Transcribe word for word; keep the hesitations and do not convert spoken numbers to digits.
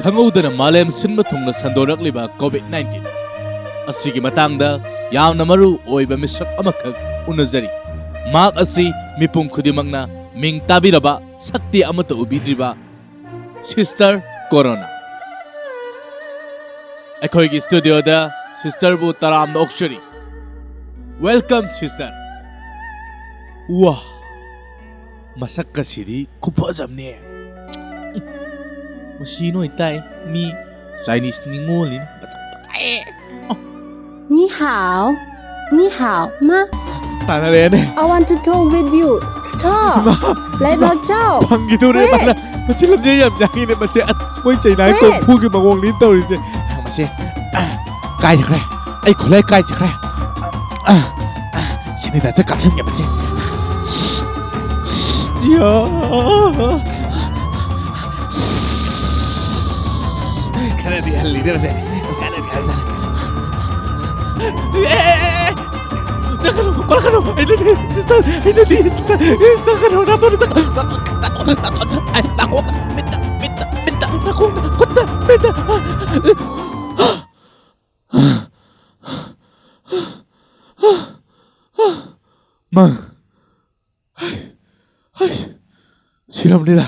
ꯈꯪꯍꯧꯗꯅ ꯃꯥꯂꯦꯝ ꯁꯤꯟꯕ ꯊꯨꯡꯅ ꯁꯟꯗꯣꯔꯛꯂꯤꯕ ꯀꯣꯚꯤꯗ ꯅꯥꯏꯟꯇꯤꯟ ꯑꯁꯤꯒꯤ ꯃꯇꯥꯡꯗ ꯌꯥꯝꯅ ꯃꯔꯨ ꯑꯣꯏꯕ ꯃꯤꯁꯛ ꯑꯃꯈꯛ ꯎꯅꯖꯔꯤ꯫ ꯃꯍꯥꯛ ꯑꯁꯤ ꯃꯤꯄꯨꯝ ꯈꯨꯗꯤꯡꯃꯛꯅ ꯃꯤꯡ ꯇꯥꯕꯤꯔꯕ, ꯁꯛꯇꯤ ꯑꯃꯠꯇ ꯎꯕꯤꯗ꯭ꯔꯤꯕ ꯁꯤꯁꯇꯔ ꯀꯣꯔꯣꯅꯥ꯫ ꯑꯩꯈꯣꯏꯒꯤ ꯁ꯭ꯇꯨꯗꯤꯑꯣꯗ ꯁꯤꯁꯇꯔꯕꯨ ꯇꯔꯥꯝꯅ ꯑꯣꯛꯆꯔꯤ꯫ Welcome, sister. ꯋꯥ, ꯃꯁꯛꯀꯁꯤꯗꯤ ꯈꯨꯐꯖꯕꯅꯦ꯫ ꯃꯁꯤ ꯅꯣꯏ ꯇꯥꯏ, ꯃꯤ ꯆꯥꯏꯅꯤꯁ ꯅꯤꯉꯣꯜꯅꯤꯅꯦ꯫ ꯃꯁꯛ ꯐꯖꯩꯌꯦ꯫ 你好，你好吗？ ꯇꯥꯟꯅꯔꯦꯅꯦ꯫ I want to talk with you. Stop. ꯂꯩꯕꯥꯛ ꯆꯥꯎ꯫ ꯐꯪꯈꯤꯗꯣꯔꯦ Wait. ꯃꯥꯅ꯫ ꯃꯁꯤ ꯂꯝꯖꯦꯜ ꯌꯥꯝ ꯌꯥꯡꯉꯤꯅꯦ ꯃꯁꯤ꯫ ꯑꯁ, ꯃꯣꯏ ꯆꯩꯅꯥꯒꯤ Wait. ꯀꯣꯡꯐꯨꯒꯤ ꯃꯑꯣꯡꯅꯤ ꯇꯧꯔꯤꯁꯦ꯫ ꯃꯁꯤ, ꯑ, ꯀꯥꯏ ꯆꯠꯈ꯭ꯔꯦ? ꯑꯩ ꯈꯨꯠꯂꯥꯏ ꯀꯥꯏ ꯆꯠꯈ꯭ꯔꯦ? ꯑ, ꯑ, ꯑ, ꯁꯦꯅꯤꯇꯥꯏꯖꯔ ꯀꯥꯞꯁꯤꯟꯒꯦ ꯃꯁꯤ꯫ ꯁꯤꯠ, ꯁꯤꯠ, ꯌꯥ꯫ ꯈꯔꯗꯤ ꯍꯜꯂꯤꯅꯦ ꯃꯁꯦ꯫ ꯑꯁ, ꯈꯔꯗꯤ ꯍꯜꯂꯤꯅꯦ꯫ ꯑꯦ, ꯑꯦ, ꯑꯦ, ꯑꯦ꯫ ꯆꯠꯀꯅꯨ, ꯄꯥꯏꯔꯛꯀꯅꯨ꯫ ꯑꯩ ꯅꯠꯇꯦ, ꯁꯤꯁꯇꯔ, ꯑꯩ ꯅꯠꯇꯦ, ꯁꯤꯁꯇꯔ꯫ ꯑꯦ, ꯆꯠꯀꯅꯨ, ꯅꯥꯇꯣꯟꯗ ꯆꯠꯀꯅꯨ꯫ ꯅꯥꯇꯣꯟ, ꯅꯥꯇꯣꯟ, ꯅꯥꯇꯣꯟ꯫ ꯑꯩ ꯅꯥꯀꯣꯡꯗ, ꯃꯤꯠꯇ, ꯃꯤꯠꯇ, ꯃꯤꯠꯇ, ꯅꯥꯀꯣꯡꯗ, ꯈꯨꯠꯇ, ꯃꯤꯠꯇ꯫ ꯃꯪ꯫ ꯍꯩ, ꯍꯩ, ꯁꯤꯔꯝꯅꯤꯗ꯫